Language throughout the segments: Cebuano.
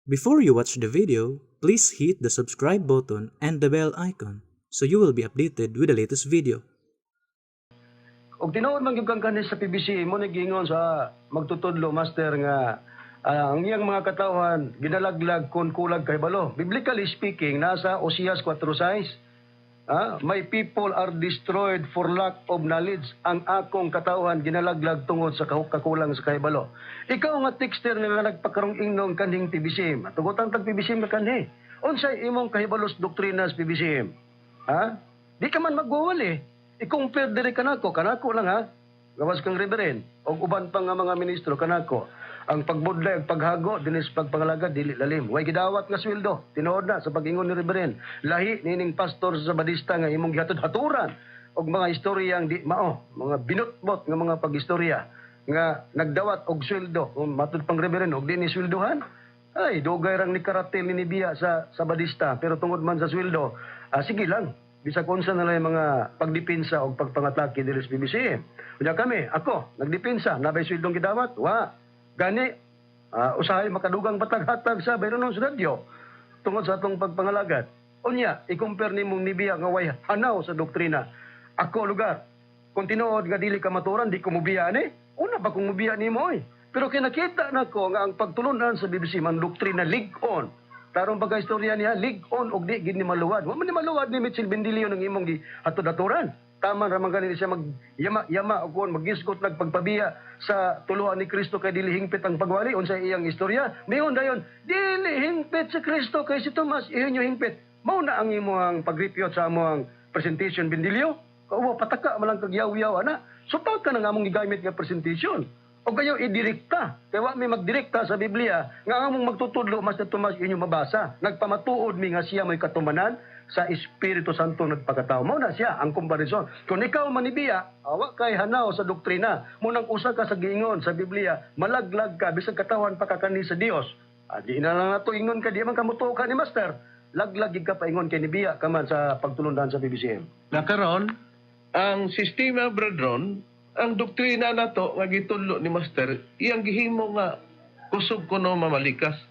Before you watch the video, please hit the subscribe button and the bell icon so you will be updated with the latest video. Og tinuod man gyud kang kanhi sa PBC mo nagingon sa magtutudlo, Master, nga ang iyang mga katawhan ginalaglag kon kulag kahibalo. Biblically speaking, nasa Oseas 4:6. "My people are destroyed for lack of knowledge." Ang akong katawhan ginalaglag tungod sa kakulang sa kahibalo. Ikaw nga texter nga nagpakarong ingnong kanhing PBCM. Tugutan tag PBCM ka kanhi. Unsay imong kahibalo sa doktrina sa PBCM? Ha? Di ka man magwawali. I-compare diri kanako, kanako lang ha. Gawas kang Reverend og uban pa nga mga ministro kanako. Ang pagbudlay ug paghago dinis pagpangalagad dili lalim. Way gidawat nga sweldo. Tinuod na sa pag-ingon ni Reverend. Lahi nining pastor sa Sabadista nga imong gihatod-haturan og mga istoryang di mao, mga binutbot nga mga pag-istorya nga nagdawat og sweldo. Kung matud pang Reverend og di ni sweldohan, ay dugay rang ni karatel ni biya sa Sabadista, pero tungod man sa sweldo, sige lang bisag unsa na lang yung mga pagdepensa o pagpangatake diri sa PBCM. Unya kami, ako, nagdepensa, nabay sweldong gidawat? Wa. Gani, usahay makadugang pataghatag sa bayronon sa radyo tungod sa atong pagpangalagad. Unya, i-compare nimong nibiya nga way hanaw sa doktrina. Ako lugar, kung tinuod nga dili ka maturan, di ko mubiya ni. Una pa kung mubiya nimo oy. Pero kinakita nako nga ang pagtulunan sa BBC man doktrina lig-on. Tarong pagka-istorya niya, lig-on og di gid ni maluwad. Wa man ni maluwad ni Mitchell Bendilio ng imong gihatod-haturan. Tama ra man gani siya mag yama yama og kuan magisgot nagpagpabiya sa tuluan ni Kristo kay dili hingpit ang pagwali unsa iyang istorya. Miyon dayon, dili hingpit si Kristo kay si Tomas iyon yung hingpit. Mao na ang imong pagrepute sa among presentation, Bendilio. Kauwa pataka man lang kag yaw-yaw ana. Supak ka na nga among gigamit nga presentation. O kayo idirekta. Kaya wa mi magdirekta sa Biblia nga ang among magtutudlo mas na Tomas inyo mabasa. Nagpamatuod mi nga siya may katumanan sa Espiritu Santo nagpakatao. Mao na siya ang comparison. Kung ikaw manibiya, awa kay hanaw sa doktrina. Munang usa ka sa giingon sa Biblia, malaglag ka bisag katawan pa ka kani sa Dios. Di na lang nato ingon ka di man ka mutuo ka ni Master. Laglag gid ka paingon kay nibiya ka man sa pagtulundan sa PBCM. Na karon ang sistema, brethren, ang doktrina nato nga gitudlo ni Master, iyang gihimo nga kusog kuno mamalikas.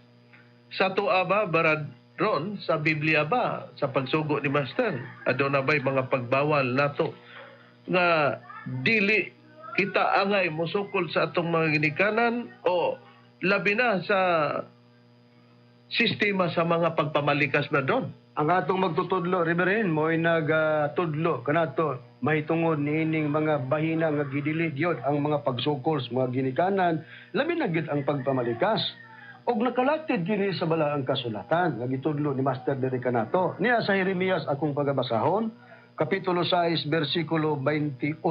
Sa tuwa ba, Brad Ron, sa Biblia ba, sa pagsugo ni Master, aduna ba'y mga pagbawal nato nga dili kita angay musukol sa atong mga ginikanan o labi na sa sistema sa mga pagpamalikas na doon? Ang atong magtutudlo, Reverend, mo'y nagatudlo kanato mahitungod niining mga bahina nga gidili gyud ang mga pagsukol sa mga ginikanan, labi na gyud ang pagpamalikas. Og nakalatid kini sa balaang kasulatan nga gitudlo ni Master diri kanato. Niya sa Jeremias akong pagabasahon, kapitulo 6 bersikulo 28,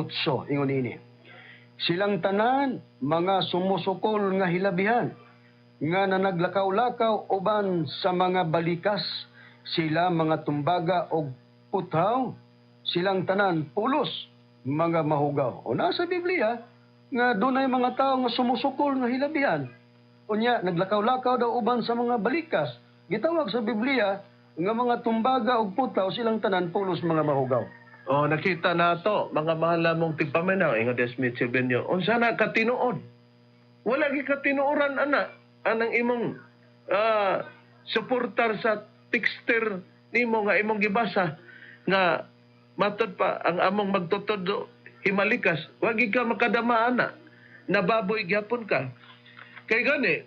ingon ini. Silang tanan mga sumusukol nga hilabihan nga nanaglakaw-lakaw uban sa mga balikas, sila mga tumbaga og puthaw, silang tanan pulos mga mahugaw. O nasa Biblia nga dunay mga tao nga sumusukol nga hilabihan. Unya naglakaw-lakaw daw uban sa mga balikas. Gitawag sa Biblia nga mga tumbaga og puthaw, silang tanan pulos mga mahugaw. Oh, nakita na to, mga mahal namong tigpaminaw, ingon des Mitchell Benyo. Unsa na katinuod? Wala gi katinuoran ana anang imong suportar sa texter nimo nga imong gibasa nga matod pa ang among magtutudlo himalikas, wa gid ka makadama ana, nababoy gyapon ka. Kay gani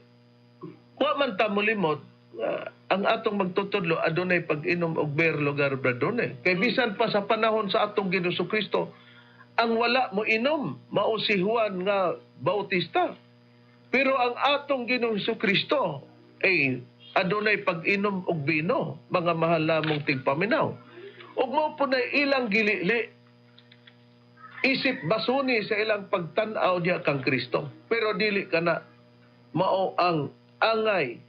wa man ta molimot ang atong magtutudlo adunay pag-inom og beer lugar, bradone. Kay bisan pa sa panahon sa atong Ginoong Kristo, ang wala mo inom mao si Juan nga Bautista. Pero ang atong Ginoong Kristo ay adunay pag-inom og bino, mga mahal namong tigpaminaw. Ug mao po na ilang gilili isip basuni sa ilang pagtan-aw diha kang Kristo. Pero dili kana mao ang angay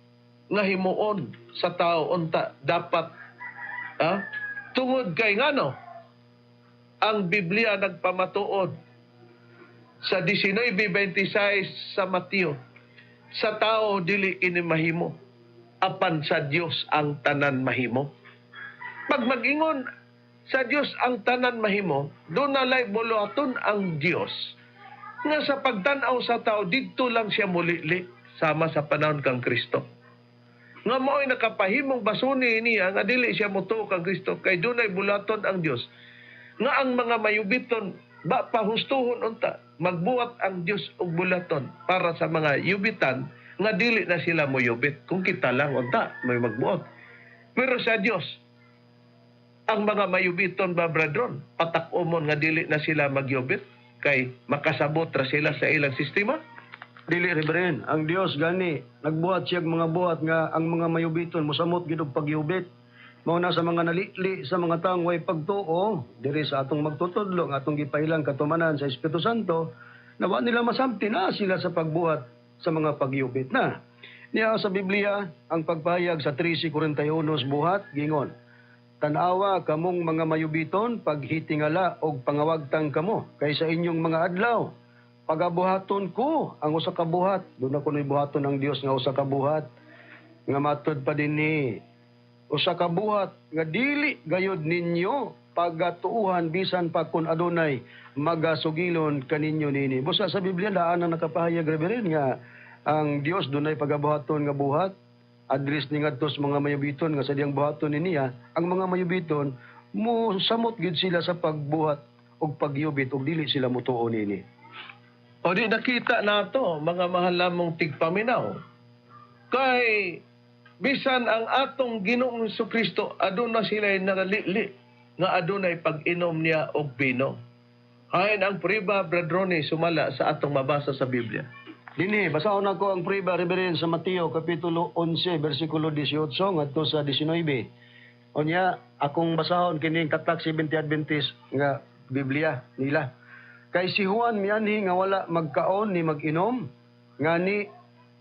nga himuon sa tao unta dapat, tungod kay ngano ang Biblia nagpamatuod sa 19:26 sa Mateo, sa tao dili kini mahimo, apan sa Dios ang tanan mahimo. Pag mag-ingon sa Dios ang tanan mahimo, doon na lay buluhaton ang Dios nga sa pagtan-aw sa tao didto lang siya mulili sama sa panahon kang Kristo. Nga mao'y nakapahimong basuni niya nga dili siya motuo kang Kristo kay dunay bulaton ang Dios. Nga ang mga mayubiton ba pahustuhon unta, magbuhat ang Dios og bulaton para sa mga yubitan nga dili na sila moyubit. Kung kita lang unta may magbuot. Pero sa Dios, ang mga mayubiton ba, brethren, patak-umon nga dili na sila magyubit kay makasabot ra sila sa ilang sistema? Dili, Reverend, ang Dios gani nagbuhat siya mga buhat nga ang mga mayubiton mosamot gid og pagyubit. Mao na sa mga nalili sa mga taong way pagtuo diri sa atong magtutudlo nga atong gipailang katumanan sa Espiritu Santo, na wa nila masamti na sila sa pagbuhat sa mga pagyubit na. Niya sa Biblia ang pagpahayag sa 13:41 Buhat, gingon: "Tanawa kamong mga mayubiton, paghitingala og pangawagtang kamo, kay sa inyong mga adlaw pagabuhaton ko ang usa ka buhat." Duna kuno'y buhaton ang Dios nga usa ka buhat nga matud pa dinhi, usa ka buhat nga dili gayud ninyo pagatuuhan bisan pa kun adunay magasugilon kaninyo nini. Busa sa Biblia daan ang nakapahayag, Reverend, nga ang Dios dunay pagabuhaton nga buhat address ni ngadto sa mga mayubiton, nga sa diyang buhaton ni niya ang mga mayubiton mo samot gid sila sa pagbuhat og pagyubit og dili sila motuo nini. O di nakita nato, mga mahal namong tigpaminaw. Kay bisan ang atong Ginoong Kristo, aduna sila nagalili nga adunay pag-inom niya og bino. Hain ang priba, brethren, sumala sa atong mabasa sa Biblia. Dini, basahon nako ang priba, Reverend, sa Mateo kapitulo 11 bersikulo 18 ngadto sa 19. Unya, akong basahon kining Tatak Seventh Adventist nga Biblia nila. "Kay si Juan mianhi nga wala magkaon ni mag-inom, ngani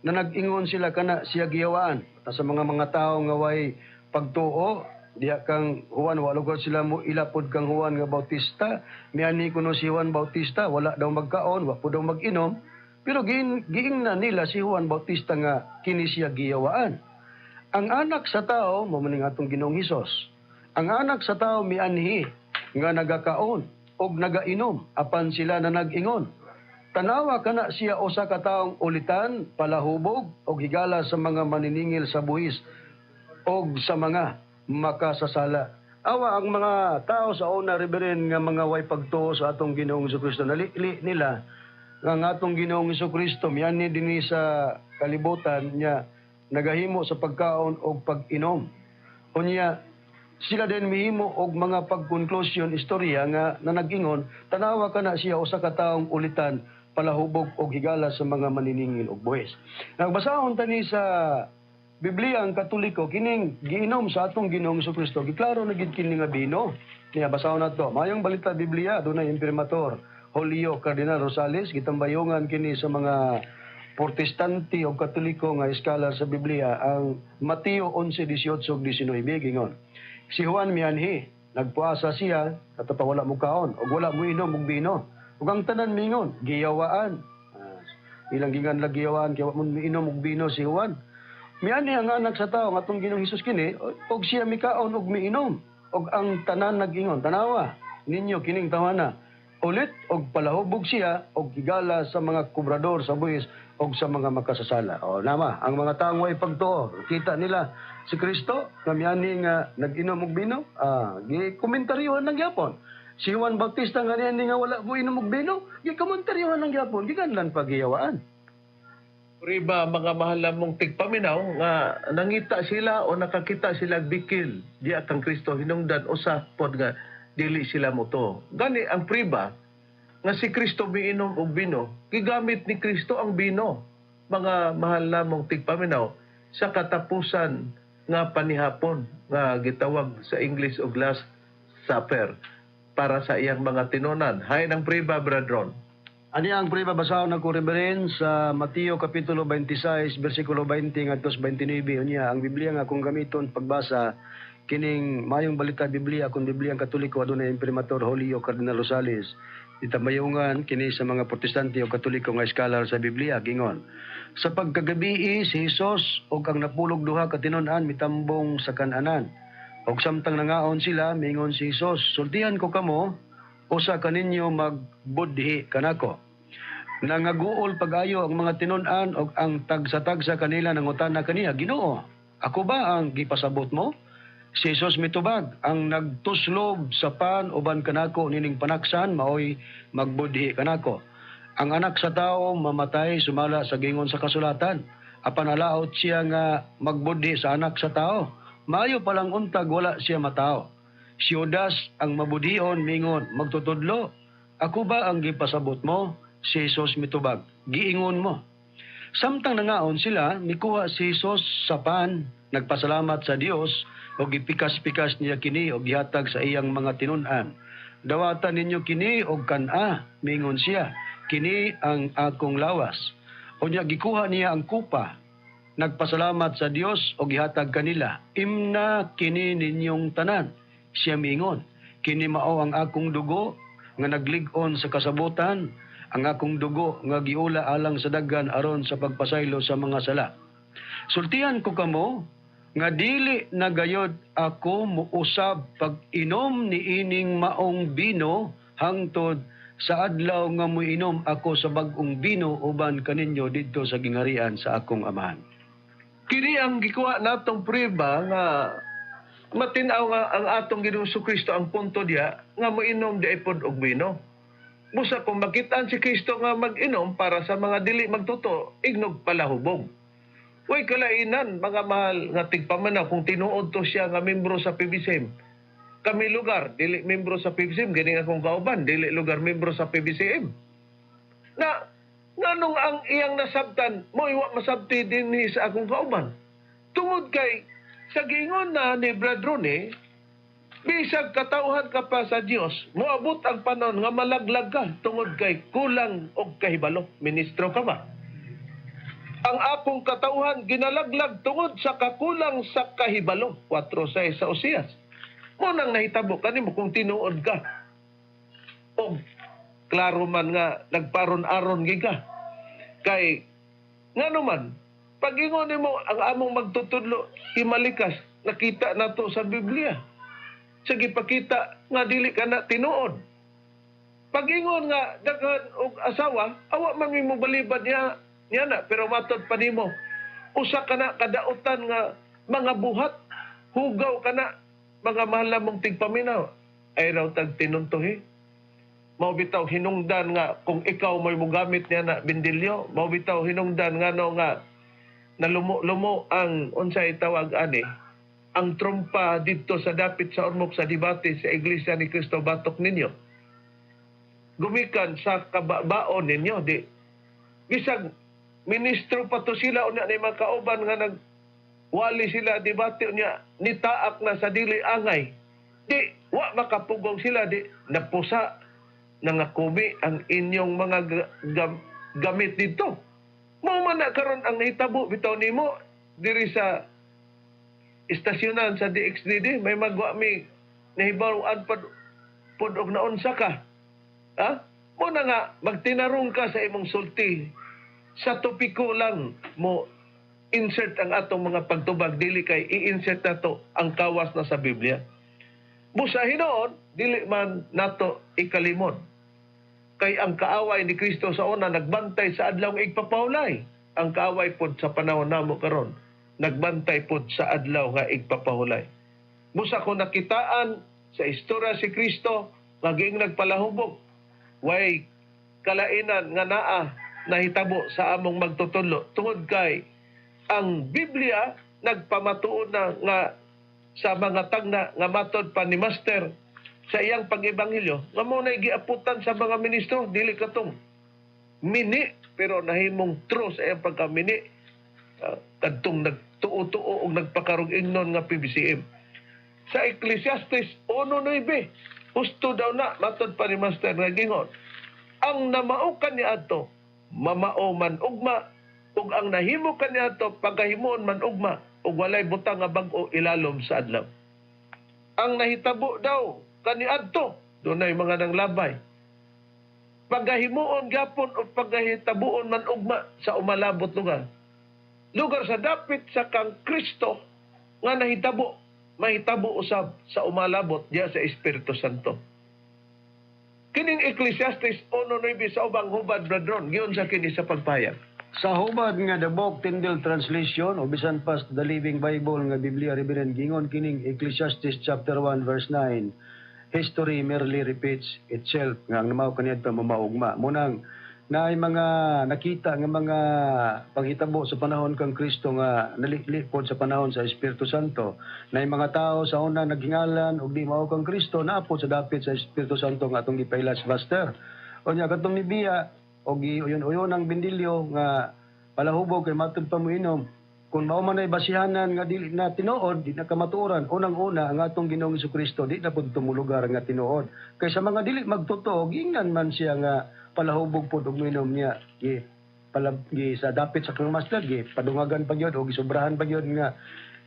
na nag-ingon sila, kana siya giyawaan." Ta sa mga tao nga way pagtuo diha kang Juan, wala lugar sila mo ilapod kang Juan nga Bautista. Mianhi kuno si Juan Bautista, wala daw magkaon, wa po daw mag-inom. Pero giingna nila si Juan Bautista nga kini siya giyawaan. "Ang anak sa tao," mao man ning atong Ginoong Hesus. "Ang anak sa tao mianhi nga nagakaon og nagainom, apan sila na nag-ingon, 'Tanawa kana siya usa ka taong ulitan, palahubog og higala sa mga maniningil sa buhis og sa mga makasasala.'" Awa ang mga tao sa una, Reverend, nga mga way pagtuo sa atong Ginoong Kristo, nalili nila nga ang atong Ginoong Kristo mianhi dinhi sa kalibutan niya nagahimo sa pagkaon og pag-inom. Unya sila din mihimo og mga pagkonklusyon istorya nga na nag-ingon, "Tanawa kana siya usa ka taong ulitan, palahubog og higala sa mga maniningil og buhis." Nagbasahon tani sa Biblia ang Katoliko kining giinom sa atong Ginoong Kristo. Giklaro na gid kini nga bino. Niya, basahon nato. Mayong Balita Biblia, dunay imprimatur Julio Cardinal Rosales, gitambayongan kini sa mga Protestante o Katoliko nga scholar sa Biblia ang Mateo 11:18 ug 19, gingon: "Si Juan mianhi, nagpuasa siya, kato pa wala mo kaon, ug wala mo inom og bino. Ug ang tanan mingon, 'Giyawaan.'" Ilang gingan lang giyawaan, kaya wa mo miinom og bino si Juan. "Mianhi ang anak sa tao," ang atong Ginoong Hesus kini, "og siya mikaon og miinom. Og ang tanan nag-ingon, 'Tanawa ninyo kining tawana. Ulit og palahubog siya og higala sa mga kobrador sa buhis og sa mga makasasala.'" O nama, ang mga taong way pagtuo, kita nila si Kristo nga mianhi nga nag-inom og bino, gikomentaryohan lang gyapon. Si Juan Bautista nga niani nga wala mo inom og bino, gikomentaryohan lang gyapon, gikanlan pagiyawaan. Riba, mga mahal namong tigpaminaw, nga nangita sila o nakakita sila bikil diya kang Kristo hinungdan usa pod nga dili sila moto. Gani ang priba nga si Kristo miinom og bino, gigamit ni Kristo ang bino, mga mahal namong tigpaminaw, sa katapusan nga panihapon nga gitawag sa English og Last Supper para sa iyang mga tinunan. Hay ng priba, brethren. Ani ang priba, basahon nako, Reverend, sa Mateo kapitulo 26 bersikulo 20 ngadto sa 29. Unya ang Biblia nga akong gamiton pagbasa kining Mayong Balita Biblia, akong Biblia ang Katoliko, adunay imprimatur Julio Cardinal Rosales. Itamayungan kini sa mga Protestante o Katoliko nga scholar sa Biblia, gingon: "Sa pagkagabii, si Hesus ug ang 12 ka tinun-an mitambong sa kan-anan. Ug samtang nangaon sila, mingon si Hesus, 'Sultihan ko kamo, usa kaninyo magbudhi kanako.' Nangaguol pag-ayo ang mga tinun-an ug ang tagsa-tagsa kanila nangutana kaniya, 'Ginoo, Ako ba ang gipasabot mo? Si Jesus mitubag, ang nagtuslob sa pan uban kanako nining panaksan maoy magbudhi kanako. Ang Anak sa Tao mamatay sumala sa gingon sa kasulatan. Apan alaot siya nga magbudhi sa Anak sa Tao. Maayo palang untag wala siya matao. Si Judas ang mabudhion mingon, "Magtutudlo, ako ba ang gipasabot mo?" Si Jesus mitubag, "Giingon mo." Samtang nangaon sila, mikuha si Jesus sa pan, nagpasalamat sa Dios, ug gipikas-pikas niya kini og gihatag sa iyang mga tinun-an. "Dawatan ninyo kini og kan-a," mingon siya. "Kini ang akong lawas." Unya gikuha niya ang kupa, nagpasalamat sa Dios og gihatag kanila. "Imna kini ninyong tanan," siya mingon. "Kini mao ang akong dugo nga naglig-on sa kasabutan, ang akong dugo nga giula alang sa daghan aron sa pagpasaylo sa mga sala. Sultihan ko kamo nga dili na gayod ako muusab pag-inom niining maong bino hangtod sa adlaw nga moinom ako sa bag-ong bino uban kaninyo didto sa gingharian sa akong Amahan." Kini ang gikuha natong prueba nga matin-aw nga ang atong Ginoong Kristo, ang punto diya nga moinom di pod og bino. Busa kung makitaan si Kristo nga mag-inom, para sa mga dili magtotoo, ignog palahubog. Way kalainan, mga mahal nga tigpamanaw, kung tinuod to siya nga membro sa PBCM. Kami lugar, dili membro sa PBCM, gani akong kauban, dili lugar membro sa PBCM. Na nganong ang iyang nasabtan, mo iwa masabti din ni sa akong kauban? Tungod kay sa giingon na ni Brad Ronnie, bisag katawhan ka pa sa Dios, moabot ang panahon nga malaglag ka tungod kay kulang og kahibalo. Ministro ka ba? Ang akong katawhan ginalaglag tungod sa kakulang sa kahibalo. 4.6 sa Oseas. Mo nang nahitabo kanimo kung tinuod ka. O klaro man nga nagparon-aron gid ka. Kay ngano man pag-ingon nimo ang among magtutudlo himalikas, nakita nato sa Biblia. Sa gipakita nga dili ka na tinuod. Pag-ingon nga daghan og asawa, awa man mi mo balibad niya niya na, pero matod pa nimo usa ka na kadautan nga mga buhat, hugaw ka na. Mga mahal na mong tigpaminaw, ay raw tag tinuntuhi. Mao bitaw hinungdan nga kung ikaw may mogamit niya na bindilyo, mao bitaw hinungdan nga no nga nalumo-lumo ang unsay tawag ani, ang trumpa didto sa dapit sa Ormoc sa debate sa Iglesia ni Cristo batok ninyo gumikan sa kababaon ninyo. Di bisag ministro pa to sila, unya ni mga kauban nga nag wali sila debate, unya nitaak na sa dili angay, di wa makapugong sila, di napusa nangakumi ang inyong mga gamit dito. Mao man na karon ang nahitabo bitaw nimo diri sa istasyonan sa DXDD, may magwa mi nahibaw-an pa pod og naunsa ka, ha. Mo na nga magtinarong ka sa imong sulti. Sa topiko lang mo insert ang atong mga pagtubag, dili kay i-insert nato ang kawas na sa Biblia. Busa hinuon dili man nato ikalimot kay ang kaaway ni Kristo sa una nagbantay sa adlaw nga igpapahulay. Ang kaaway pod sa panahon namo karon nagbantay pod sa adlaw nga igpapahulay. Busa kung nakitaan sa istorya si Kristo nga giing nagpalahubog, way kalainan nga naa nahitabo sa among magtutudlo tungod kay ang Biblia nagpamatuod na nga sa mga tagna nga matod pa ni Master sa iyang pag-ebanghelyo nga mo na giaputan sa mga ministro, dili katong mini pero nahimong true sa iyang pagkamini, kadtong nagtuo-tuo og nagpakarog ingnon nga PBCM. Sa Ecclesiastes 1.9, husto daw na matod pa ni Master nga gingon, ang namao kaniadto mamao man ugma ug ang nahimo kaniadto pagahimuon man ugma, ug walay butang nga bag-o ilalom sa adlaw. Ang nahitabo daw kaniadto, dunay mga nanglabay, pagahimuon gapon o pagahitabuon man ugma sa umalabot lugar lugar sa dapit sa kang Kristo nga nahitabo, mahitabo usab sa umalabot diya sa Espiritu Santo. Kining Ecclesiastes 1.9 sa ubang hubad, Brad Ron, giyon sa kini sa pagpayag. Sa hubad nga The Book Tyndale Translation o bisan pa sa The Living Bible nga Biblia, Reverend, gingon kining Ecclesiastes chapter 1 verse 9, "History merely repeats itself," nga ang namaw kaniadto mamaugma. Munang naay mga nakita nga mga panghitabo sa panahon kang Kristo nga nalilipod sa panahon sa Espiritu Santo. Naay mga tao sa una naghingalan og di mao kang Kristo, naa pod sa dapit sa Espiritu Santo nga atong gipailas, Master. Unya katong nibiya og giuyon-uyon ang bindilyo nga palahubog kay matud pa mo inom. Kung mao man ay basihanan nga dili na tinuod, di na kamatuoran, unang-una ang atong Ginoong Kristo di na pud tumulugar nga tinuod. Kay sa mga dili magtotoo, giingnan man siya nga palahubog pod og minom niya. Gi pala gi sa dapit sa kang Master, gi padungagan pa gyud o gisobrahan pa gyud nga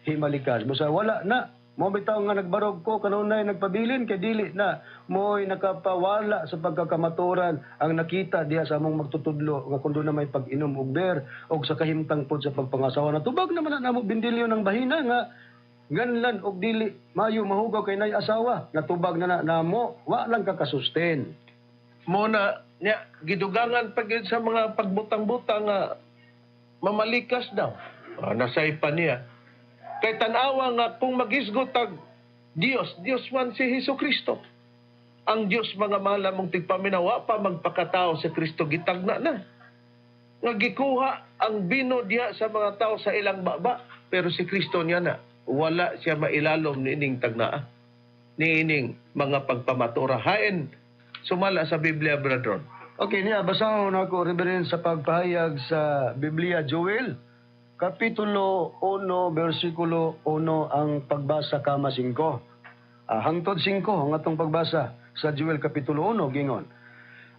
himalikas. Busa wala na mo bitaw nga nagbarog ko kanunay nagpabilin kay dili na mo'y nakapawala sa pagkakamaturan ang nakita diha sa among magtutudlo nga kun na may pag-inom og beer og sa kahimtang pod sa pagpangasawa. Natubag naman na namo bindilyo ng bahina nga nganlan og dili mayo mahugaw kay nay asawa. Natubag na na namo, wa lang kakasustain. Mo na nya gidugangan pa gyud sa mga pagbutang-butang nga mamalikas daw. Ah, nasaypan niya. Kay tan-awa nga kung magisgot tag Dios, Dios man si Hesus Kristo. Ang Dios, mga mahal mong tigpaminaw, wa pa magpakatao si Kristo, gitagna na nga gikuha ang bino diha sa mga tao sa ilang baba. Pero si Kristo niya na, wala siya mailalom niining tagnaa, niining mga pagpamatura. Hain sumala sa Biblia, Brother Ron? Okay niya, basahon ako, Reverend, sa pagpahayag sa Biblia, Joel, Kapitulo 1, versikulo 1 ang pagbasa kama 5. Ah, hangtod 5 ang atong pagbasa sa Joel Kapitulo 1, gingon: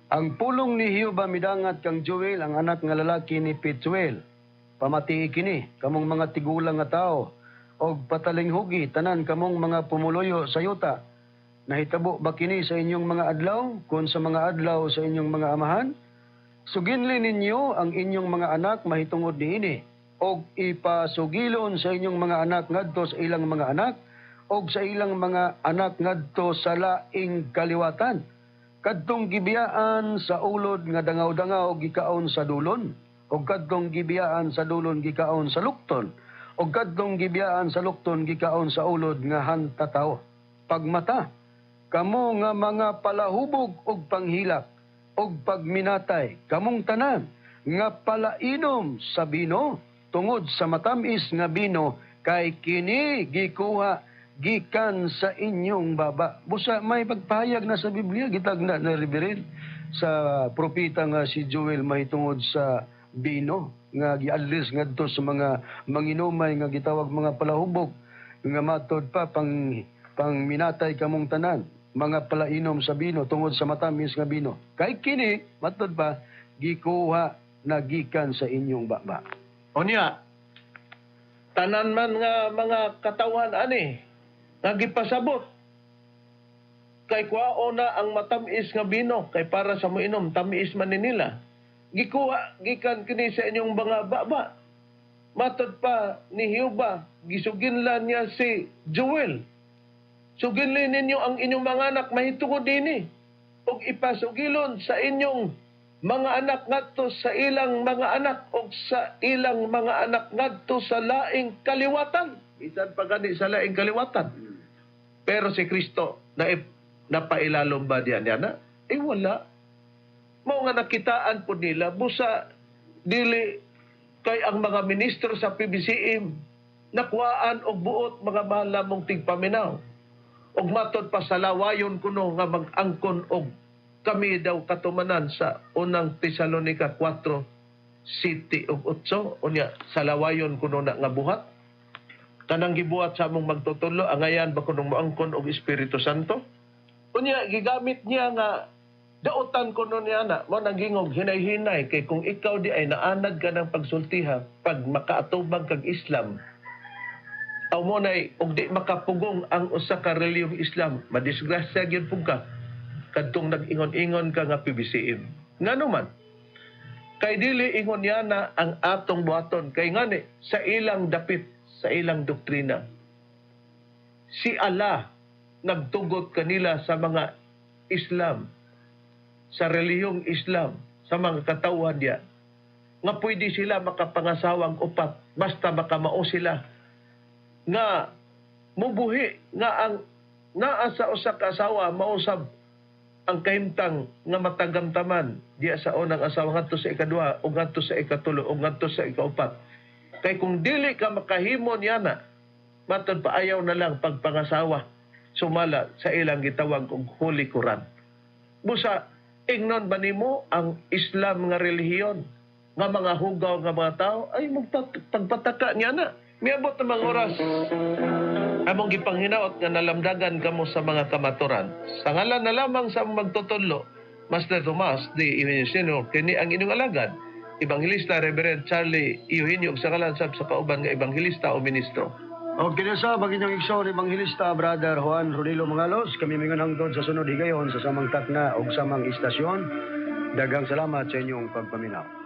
"Ang pulong ni Jehova midangat kang Joel, ang anak nga lalaki ni Petuel. Pamatii kini, kamong mga tigulang nga tao, og patalinghugi tanan kamong mga pumuluyo sa yuta. Nahitabo ba kini sa inyong mga adlaw, kon sa mga adlaw sa inyong mga amahan? Suginli ninyo ang inyong mga anak mahitungod niini, og ipasugilon sa inyong mga anak ngadto sa ilang mga anak, og sa ilang mga anak ngadto sa laing kaliwatan. Kadtong gibiyaan sa ulod nga dangaw-dangaw gikaon sa dulon, og kadtong gibiyaan sa dulon gikaon sa lukton, og kadtong gibiyaan sa lukton gikaon sa ulod nga hantataw. Pagmata, kamo nga mga palahubog og panghilak og pagminatay, kamong tanan nga palainom sa bino tungod sa matamis nga bino, kay kini gikuha gikan sa inyong baba." Busa may pagpahayag na sa Biblia, gitagna na, Reverend, sa propeta nga si Joel mahitungod sa bino nga giadlis ngadto sa mga manginumay nga gitawag mga palahubog, nga matod pa pang pangminatay kamong tanan mga palainom sa bino tungod sa matamis nga bino, kay kini, matod pa, gikuha na gikan sa inyong baba. Unya, tanan man nga mga katawan ani nga gipasabot kay kuhao na ang matamis nga bino kay para sa moinom tamis man ni nila, gikuha gikan kini sa inyong mga baba. Matod pa ni Jehova, gisuginlan niya si Joel, "Suginlin ninyo ang inyong mga anak mahitungod dinhi ug ipasugilon sa inyong mga anak ngadto sa ilang mga anak ug sa ilang mga anak ngadto sa laing kaliwatan." Bisan pa gani sa laing kaliwatan. Pero si Kristo na napailalom ba diyan niya na? Eh wala. Mao nga nakitaan po nila busa dili kay ang mga ministro sa PBCM nakuhaan og buot, mga mahal mong tigpaminaw. Og matod pa sa lawayon kuno nga mag-angkon og kami daw katumanan sa Unang Tesalonica 4, 7 ug 8. Unya sa lawayon kuno na nga buhat kanang gibuhat sa among magtutudlo, angayan ba kunong moangkon og Espiritu Santo? Unya gigamit niya nga dautan kuno niya na mo nang gingog hinay-hinay kay kung ikaw di ay naanad ka ng pagsultiha pag makaatubang kag Islam aw mo nay og di makapugong ang usa ka reliyong Islam, madisgrasya gyud pug ka kadtong nag-ingon-ingon ka nga PBCM. Ngano man? Kay dili ingon niya na ang atong buhaton kay ngani sa ilang dapit sa ilang doktrina. Si Allah nagtugot kanila sa mga Islam, sa reliyong Islam, sa mga katawhan niya. Nga pwede sila makapangasawang upat basta makamao sila nga mubuhi nga ang naa sa usa ka asawa mausab ang kahimtang nga matagamtaman diya sa unang asawa ngadto sa ikaduha ug ngadto sa ikatulo ug ngadto sa ikaupat. Kay kung dili ka makahimo niya na, matod pa ayaw na lang pagpangasawa sumala sa ilang gitawag og Holy Quran. Busa ingnon ba nimo ang Islam nga relihiyon nga mga hugaw nga mga tao ay magpagpataka niya na? Miabot ang mga oras among gipanghinaot nga nalamdagan kamo sa mga kamaturan. Sa ngalan na lamang sa among magtutudlo, Master Tomas D. Eugenio, kini ang inyong alagad, Evangelista Reverend Charlie Eugenio, ug sa ngalan sab sa kauban nga evangelista o ministro. Og kini sa inyong igsoon, Ebanghelista Brother Juan Ronilo Mangalos, kami mingon hangtod sa sunod higayon sa samang takna og samang istasyon. Daghang salamat sa inyong pagpaminaw.